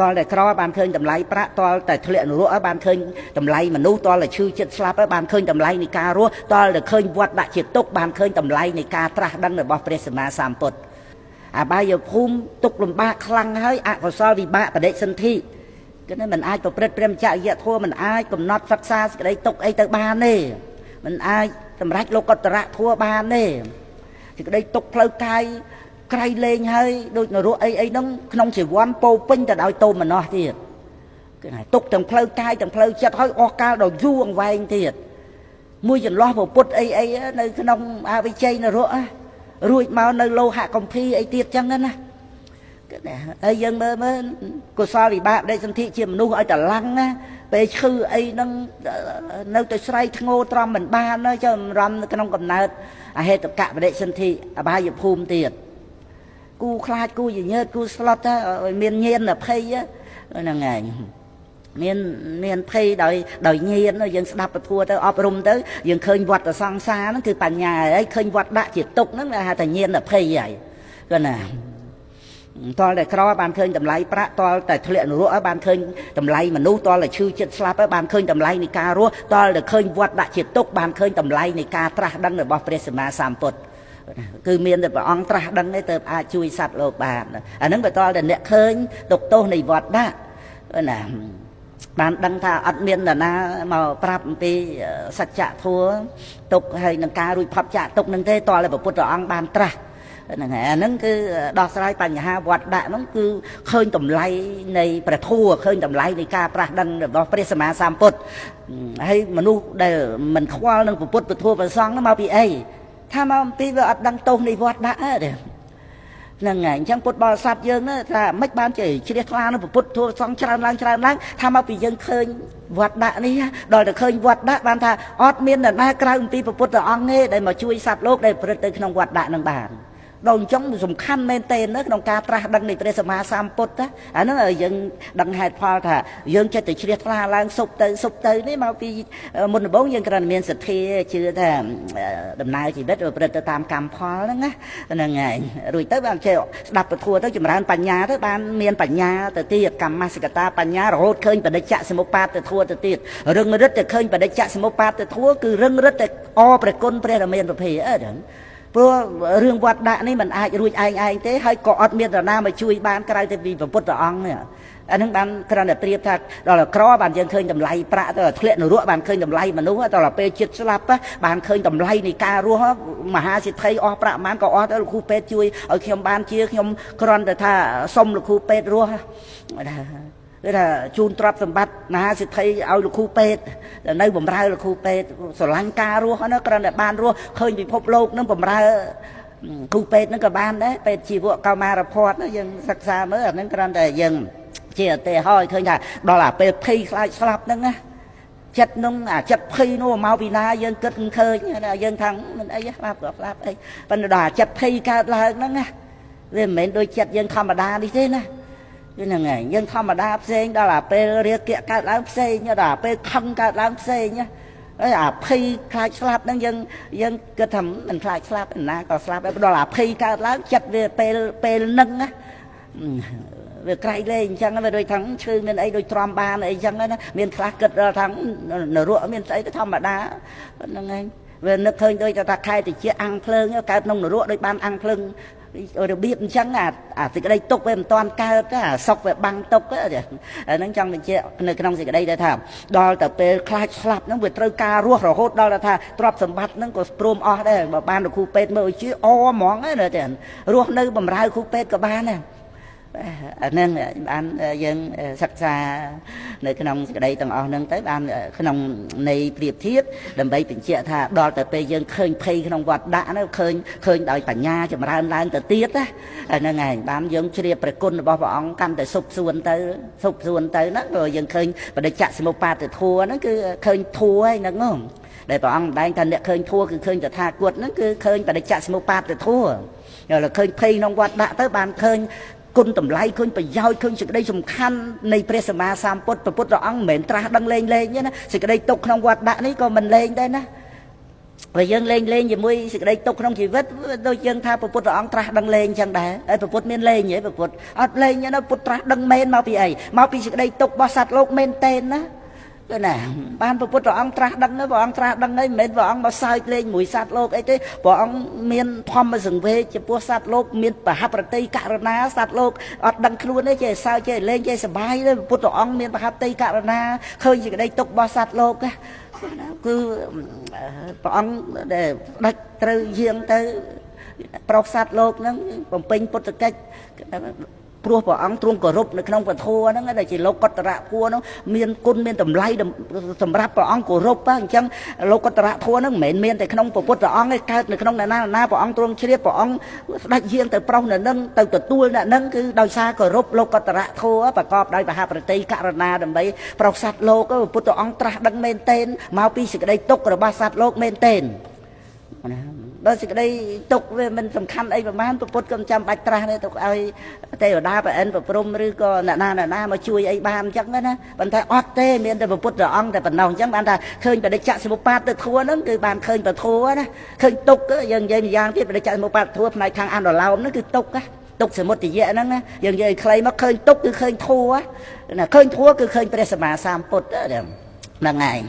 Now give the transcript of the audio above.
តលតែក្របានឃើញតម្លៃប្រាក់តលតែធ្លាក់នរកហើយបានឃើញតម្លៃមនុស្សតលតែឈឺចិត្តស្លាប់ហើយបានឃើញតម្លៃនៃការរស់តលតែឃើញវត្តដាក់ជាទុកបានឃើញតម្លៃនៃការត្រាស់ដឹងរបស់ព្រះសម្មាសម្ពុទ្ធអបាយភូមិទុកលំបាកខ្លាំងហើយអកុសលវិបាកបដិសន្ធិគឺមិនអាចប្រព្រឹត្តព្រះមច្ចរិយធម៌មិនអាចកំណត់សិក្សាសេចក្តីទុកអីទៅបានទេមិនអាចសម្រេចលោកតរៈធម៌បានទេសេចក្តីទុកផ្លូវកាយក្រៃលែងហើយដូចនរកអីអីហ្នឹងក្នុងជីវ័នពោពេញទៅដោយតោមនោះទៀតគឺថាទុកទាំងផ្លូវកាយទាំងផ្លូវចិត្តហើយអស់កាលដល់យូរអង្វែងទៀតមួយចន្លោះពុទ្ធអីអីនៅក្នុងអវិជ័យនរករួចមកនៅលោហកំភីអីទៀតចឹងណាគឺណាហើយយើងមើលមើលកុសលវិបាកដេកសន្ធិជាមនុស្សឲ្យតឡាំងណាពេលឈឺអីហ្នឹងនៅតែស្រែកធ្ងោទ្រាំមិនបានចាំរំនៅក្នុងកំណើតអហេតុកៈបដិសន្ធិអបាយភូមិទៀតគូខ្លាចគូញញើតគូស្លុតមានញៀនអភ័យហ្នឹងឯងមានមានភ័យដោយដោយញៀនយើងស្ដាប់ពធទៅអប់រំទៅយើងឃើញវត្តសង្សារហ្នឹងគឺបញ្ញាហើយឃើញវត្តដាក់ជាទុកហ្នឹងហៅថាញៀនអភ័យហើយគាត់ណាតលតែក្របានឃើញតម្លៃប្រាក់តលតែធ្លាក់នរកហើយបានឃើញតម្លៃមនុស្សតលតែឈឺចិត្តស្លាប់ហើយបានឃើញតម្លៃនៃការរស់តលតែឃើញវត្តដាក់ជាទុកបានឃើញតម្លៃនៃការត្រាស់ដឹងរបស់ព្រះសម្មាសម្ពុទ្ធគឺមានតែព្រះអង្គត្រាស់ដឹងទេទើបអាចជួយសត្វលោកបានអាហ្នឹងបើតលតែអ្នកឃើញទុកទោសនៃវត្តដាក់ណាបានដឹងថាអត់មាននរណាមកប្រាប់អំពីសច្ចធម៌ទុកហើយនឹងការរួចផុតចាកទុកនឹងទេតលតែព្រះពុទ្ធអង្គបានត្រាស់ហ្នឹងហើយអាហ្នឹងគឺដោះស្រាយបញ្ហាវត្តដាក់ហ្នឹងគឺឃើញតម្លៃនៃព្រះធម៌ឃើញតម្លៃនៃការត្រាស់ដឹងរបស់ព្រះសម្មាសម្ពុទ្ធហើយមនុស្សដែលមិនខ្វល់នឹងពុទ្ធពធព្រះសង្ឃហ្នឹងមកពីអីថាមកអំពីវាអត់ដឹងទោសនៃវត្តដាក់ទេហ្នឹងហើយអញ្ចឹងពុទ្ធបរិស័ទយើងថាមិនបានជាជ្រះថ្លានឹងពុទ្ធធម៌សង្ឃច្រើនឡើងច្រើនឡើងថាមកពីយើងឃើញវត្តដាក់នេះដល់តែឃើញវត្តដាក់បានថាអត់មាននរណាក្រៅអំពីពុទ្ធអង្គទេដែលមកជួយសត្វលោកដែលប្រព្រឹត្តទៅក្នុងវត្តដាក់នឹងបានដល់អញ្ចឹងសំខាន់មែនទែននៅក្នុងការត្រាស់ដឹងនៃព្រះសម្មាសម្ពុទ្ធអាហ្នឹងយើងដឹងហេតុផលថាយើងចិត្តតែជ្រះថ្លាឡើងសុបទៅសុបទៅនេះមកពីមុនដំបូងយើងគ្រាន់តែមានសទ្ធាជឿថាដំណើរជីវិតប្រព្រឹត្តទៅតាមកម្មផលហ្នឹងណាហ្នឹងហើយរួចទៅបានចេះស្ដាប់ពធទៅចម្រើនបញ្ញាទៅបានមានបញ្ញាទៅទៀតកម្មសកតាបញ្ញារហូតឃើញបដិច្ចសមុប្បាទទៅធัวទៅទៀតរឹងរិទ្ធតែឃើញបដិច្ចសមុប្បាទទៅធัวគឺរឹងរិទ្ធតែអព្រះគុណព្រះរាមាប្រភេអឺហ្នឹងព្រោះរឿងវត្តដាក់នេះมันអាចរួចឯងឯងទេហើយក៏អត់មាននរណាមកជួយបានក្រៅតែពីព្រះពុទ្ធអង្គនេះអានឹងបានគ្រាន់តែប្រៀបថាដល់ក្របានយើងឃើញតម្លៃប្រាក់ទៅធ្លាក់នរកបានឃើញតម្លៃមនុស្សដល់ពេលចិត្តស្លាប់បានឃើញតម្លៃនៃការរស់មហាសិទ្ធិអស់ប្រាក់ប៉ុន្មានក៏អស់ទៅលោកគ្រូពេទ្យជួយឲ្យខ្ញុំបានជាខ្ញុំគ្រាន់តែថាសុំលោកគ្រូពេទ្យរស់គឺថាជូនទ្រព្យសម្បត្តិមហាសិទ្ធិឲ្យលោកគ្រូពេទ្យនៅបំរើលោកគ្រូពេទ្យស្រឡាញ់ការរស់ហ្នឹងគ្រាន់តែបានរស់ឃើញពិភពលោកហ្នឹងបំរើគ្រូពេទ្យហ្នឹងក៏បានដែរពេទ្យជីវកោមារភ័ព្វយើងសិក្សាមើលអាហ្នឹងគ្រាន់តែយើងជាឧទាហរណ៍ឲ្យឃើញថាដល់អាពេលភ័យខ្លាចស្លាប់ហ្នឹងណាចិត្តនោះអាចិត្តភ័យនោះមកពីណាយើងគិតមិនឃើញយើងថាមិនអីស្លាប់ក៏ស្លាប់អីប៉ុន្តែដល់អាចិត្តភ័យកើតឡើងហ្នឹងណាវាមិនមែនដូចចិត្តយើងធម្មតានេះទេណាគឺហ្នឹងហើយយើងធម្មតាផ្សេងដល់អាពេលរាគៈកើតឡើងផ្សេងដល់អាពេលខឹងកើតឡើងផ្សេងហើយអាភ័យខ្លាចស្លាប់ហ្នឹងយើងយើងគិតថាមិនខ្លាចស្លាប់ណាក៏ស្លាប់ដែរដល់អាភ័យកើតឡើងចិត្តវាពេលពេលហ្នឹងណាវាក្រៃលែងអញ្ចឹងវាដូចថាឈឺមានអីដូចទ្រាំបានអីចឹងណាមានខ្លះគិតដល់ថានរកមានស្អីទៅធម្មតាហ្នឹងឯងវានឹកឃើញដូចថាខែតិចអាំងភ្លើងកើតក្នុងនរកដូចបានអាំងភ្លើងរបៀបអញ្ចឹងអាអាសេចក្តីទុកវាមិនតាន់កើតអាសុកវាបាំងទុកហ្នឹងចង់បញ្ជាក់នៅក្នុងសេចក្តីដែលថាដល់ទៅពេលខ្លាចស្លាប់ហ្នឹងវាត្រូវការរស់រហូតដល់ថាទ្រព្យសម្បត្តិហ្នឹងក៏ព្រមអស់ដែរបើបានលោកគ្រូពេទ្យមើលឲ្យជាអហ្មងណាទេរស់នៅបំរើគ្រូពេទ្យក៏បានដែរអាហ្នឹងបានយើងសិក្សានៅក្នុងសេចក្តីទាំងអស់ហ្នឹងទៅបានក្នុងនៃប្រៀបធៀបដើម្បីបញ្ជាក់ថាដល់ទៅពេលយើងឃើញភ័យក្នុងវត្តដាក់ហ្នឹងឃើញឃើញដោយបញ្ញាចម្រើនឡើងទៅទៀតណាហ្នឹងឯងបានយើងជ្រាបព្រះគុណរបស់ព្រះអង្គកាន់តែសុបសួនទៅសុបសួនទៅហ្នឹងព្រោះយើងឃើញបដិច្ចសមុបាទធัวហ្នឹងគឺឃើញធัวហើយហ្នឹងដែលព្រះអង្គម្ដែងថាអ្នកឃើញធัวគឺឃើញតថាគតហ្នឹងគឺឃើញបដិច្ចសមុបាទធัวដល់ឃើញភ័យក្នុងវត្តដាក់ទៅបានឃើញគុណតម្លៃឃើញប្រយោជន៍ឃើញសេចក្តីសំខាន់នៃព្រះសម្មាសម្ពុទ្ធព្រះពុទ្ធអង្គមិនមែនត្រាស់ដឹងលេងលេងទេណាសេចក្តីទុកក្នុងវត្តដាក់នេះក៏មិនលេងដែរណា បើយើងលេងលេងជាមួយសេចក្តីទុកក្នុងជីវិតដូចយើងថាព្រះពុទ្ធអង្គត្រាស់ដឹងលេងអញ្ចឹងដែរហើយព្រះពុទ្ធមានលេងទេព្រះពុទ្ធអត់លេងទេណាពុទ្ធត្រាស់ដឹងមែនមកពីអីមកពីសេចក្តីទុករបស់សត្វលោកមែនតេនណាគឺណាបានព្រះពុទ្ធអង្គត្រាស់ដឹងព្រះអង្គត្រាស់ដឹងហើយមិនមែនព្រះអង្គមកសើចលេងមួយសត្វលោកអីទេព្រះអង្គមានធម្មសង្វេគចំពោះសត្វលោកមានបហប្រតិករណាសត្វលោកអត់ដឹងខ្លួនទេចេះសើចចេះលេងចេះសប្បាយទេព្រះពុទ្ធអង្គមានបហប្រតិករណាឃើញសេចក្តីទុករបស់សត្វលោកគឺព្រះអង្គដែលដាច់ត្រូវយាងទៅប្រុសសត្វលោកហ្នឹងបំពេញពុទ្ធកិច្ចព្រោះព្រះអង្គទ្រង់គោរពនៅក្នុងពធហ្នឹងដែលជាលោកតរៈធัวហ្នឹងមានគុណមានតម្លៃសម្រាប់ព្រះអង្គគោរពអញ្ចឹងលោកតរៈធัวហ្នឹងមិនមែនមានតែក្នុងព្រះពុទ្ធអង្គទេកើតនៅក្នុងអ្នកណាណាព្រះអង្គទ្រង់ជ្រាបព្រះអង្គស្ដេចយាងទៅប្រុសនៅនឹងទៅទទួលអ្នកនឹងគឺដោយសារគោរពលោកតរៈធัวប្រកបដោយមហាប្រតិករណាដើម្បីប្រុសសត្វលោកព្រះពុទ្ធអង្គត្រាស់ដឹងមែនទែនមកពីសេចក្តីទុក្ខរបស់សត្វលោកមែនទែនណាបើសេចក្តីទុកវាមិនសំខាន់អីប្រហែលពុទ្ធក៏មិនចាំបាច់ត្រាស់ទេទុកឲ្យទេវតាប្រអិនប្រព្រំឬក៏អ្នកណាអ្នកណាមកជួយអីបានអញ្ចឹងណាប៉ុន្តែអត់ទេមានតែពុទ្ធព្រះអង្គតែប៉ុណ្ណោះអញ្ចឹងបានថាឃើញបដិច្ចសមុបាទទៅធัวហ្នឹងគឺបានឃើញពធัวណាឃើញទុកយើងនិយាយម្យ៉ាងទៀតបដិច្ចសមុបាទធัวផ្នែកខាងអនុឡោមហ្នឹងគឺទុកណាទុកសមុទយៈហ្នឹងណាយើងនិយាយខ្លីមកឃើញទុកគឺឃើញធัวណាឃើញធัวគឺឃើញព្រះសម្មាសម្ពុទ្ធហ្នឹងឯង។